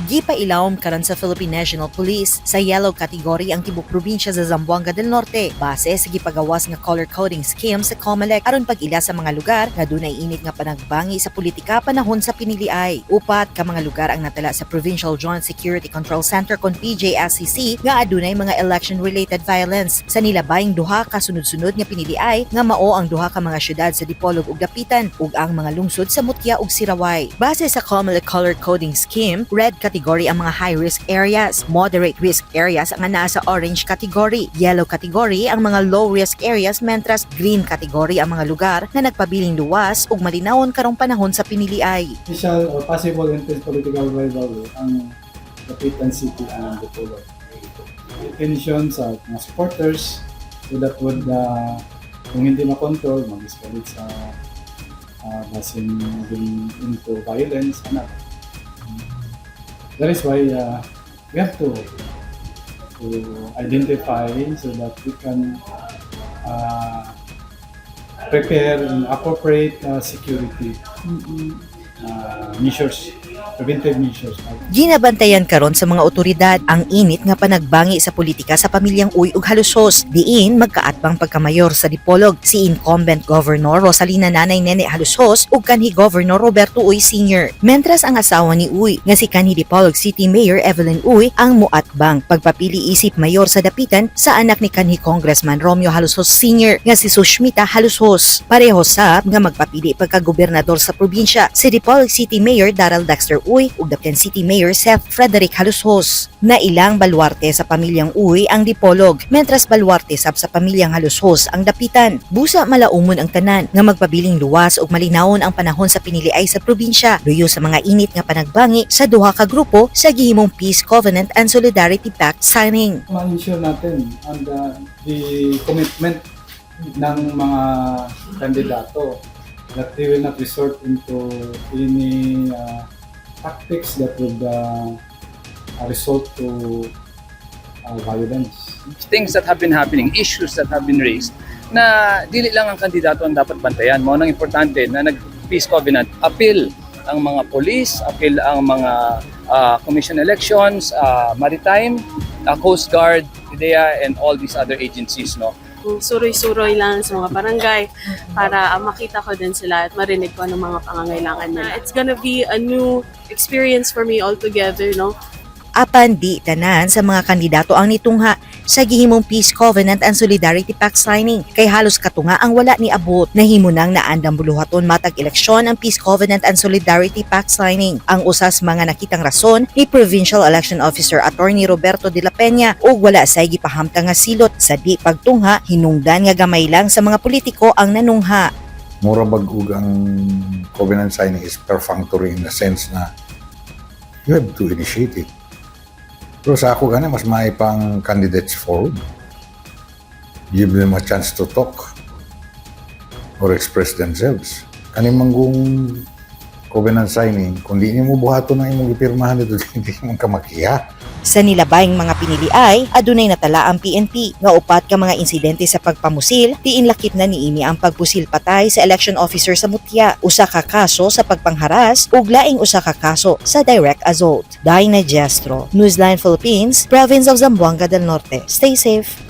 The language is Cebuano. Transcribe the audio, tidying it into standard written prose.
Gipailawom karon sa Philippine National Police sa yellow category ang tibok probinsya sa Zamboanga del Norte base sa gipagawas nga color coding scheme sa COMELEC aron pag-ila sa mga lugar nga dunay init nga panagbangi sa politika panahon sa piniliay. Upat ka mga lugar ang natala sa Provincial Joint Security Control Center kon PJSCC nga adunay mga election-related violence sa nilabayng duha ka sunod-sunod nga piniliay nga mao ang duha ka mga syudad sa Dipolog ug Dapitan ug ang mga lungsod sa Mutya ug Sirawai. Base sa COMELEC color coding scheme, red category ang mga high-risk areas, moderate risk areas ang naa sa orange category, yellow category ang mga low-risk areas, mentras green category ang mga lugar na nagpabiling luwas ug malinawon karong panahon sa piniliay. Official or possible intense political rivalry ang Dapitan City and Dipolog. Tension sa mga supporters, so that would, kung hindi makontrol, mag-escalate sa basin maging into violence. Ano. That is why we have to identify so that we can prepare and appropriate security measures, preventive measures. Ginabantayan karon sa mga otoridad ang init nga panagbangi sa politika sa pamilyang Uy ug Jalosjos. Diin magkaatbang pagkamayor sa Dipolog si incumbent Governor Rosalina Nanay Nene Jalosjos ug kanhi Governor Roberto Uy Sr. Mentras ang asawa ni Uy nga si kanhi Dipolog City Mayor Evelyn Uy ang muatbang pagpapili isip mayor sa Dapitan sa anak ni kanhi Congressman Romeo Jalosjos Sr. nga si Sushmita Jalosjos. Pareho sab nga magpapili pagka-gobernador sa probinsya si Dipolog City Mayor Daryl Dexter Uy ug Dapitan City Mayor Seth Frederick Jalosjos. Na ilang baluarte sa pamilyang Uy ang Dipolog, mentras baluarte sab sa pamilyang Jalosjos ang Dapitan. Busa malaumon ang tanan nga magpabiling luwas ug malinawon ang panahon sa piniliay sa probinsya luyo sa mga init nga panagbangi sa duha ka grupo sa gihimong Peace Covenant and Solidarity Pact signing. Ma-ensure natin ang the commitment ng mga kandidato that they will not resort into any tactics that would result to violence. Things that have been happening, issues that have been raised, na dili lang ang kandidato ang dapat bantayan. Mao nang importante na nag-peace covenant, apil ang mga police, apil ang mga commission elections, maritime, Coast Guard, PDEA, and all these other agencies. No? Suroy-suroy lang sa mga barangay para makita ko din sila at marinig ko anong mga pangangailangan nila. It's gonna be a new experience for me altogether, no? Apan di tanan sa mga kandidato ang nitungha sa gihimong Peace Covenant and Solidarity Pact signing kay halos katunga ang wala ni abot. Nahimo nang naandang buluhaton matag eleksyon ang Peace Covenant and Solidarity Pact signing. Ang usas mga nakitang rason ni Provincial Election Officer Attorney Roberto de la Peña ug wala say gipahamtang nga silot sa di pagtungha, hinungdan nga gamay lang sa mga politiko ang nanungha. Mura bag og ang covenant signing is perfunctory in the sense na you have to initiate it. Pero sa ako gani, mas may pang candidates forward. Give them a chance to talk or express themselves. Kani manggong covenant signing, kung di nimo buhaton ang imong gipirmahan dito, hindi mo ka makiha. Sa nilabayng mga piniliay, adunay natala ang PNP nga upat ka mga insidente sa pagpamusil, diin lakip na niini ang pagpusil patay sa election officer sa Mutya, usa ka kaso sa pagpangharas ug laing usa ka kaso sa direct assault. Dinah Gestro, Newsline Philippines, Province of Zamboanga del Norte. Stay safe.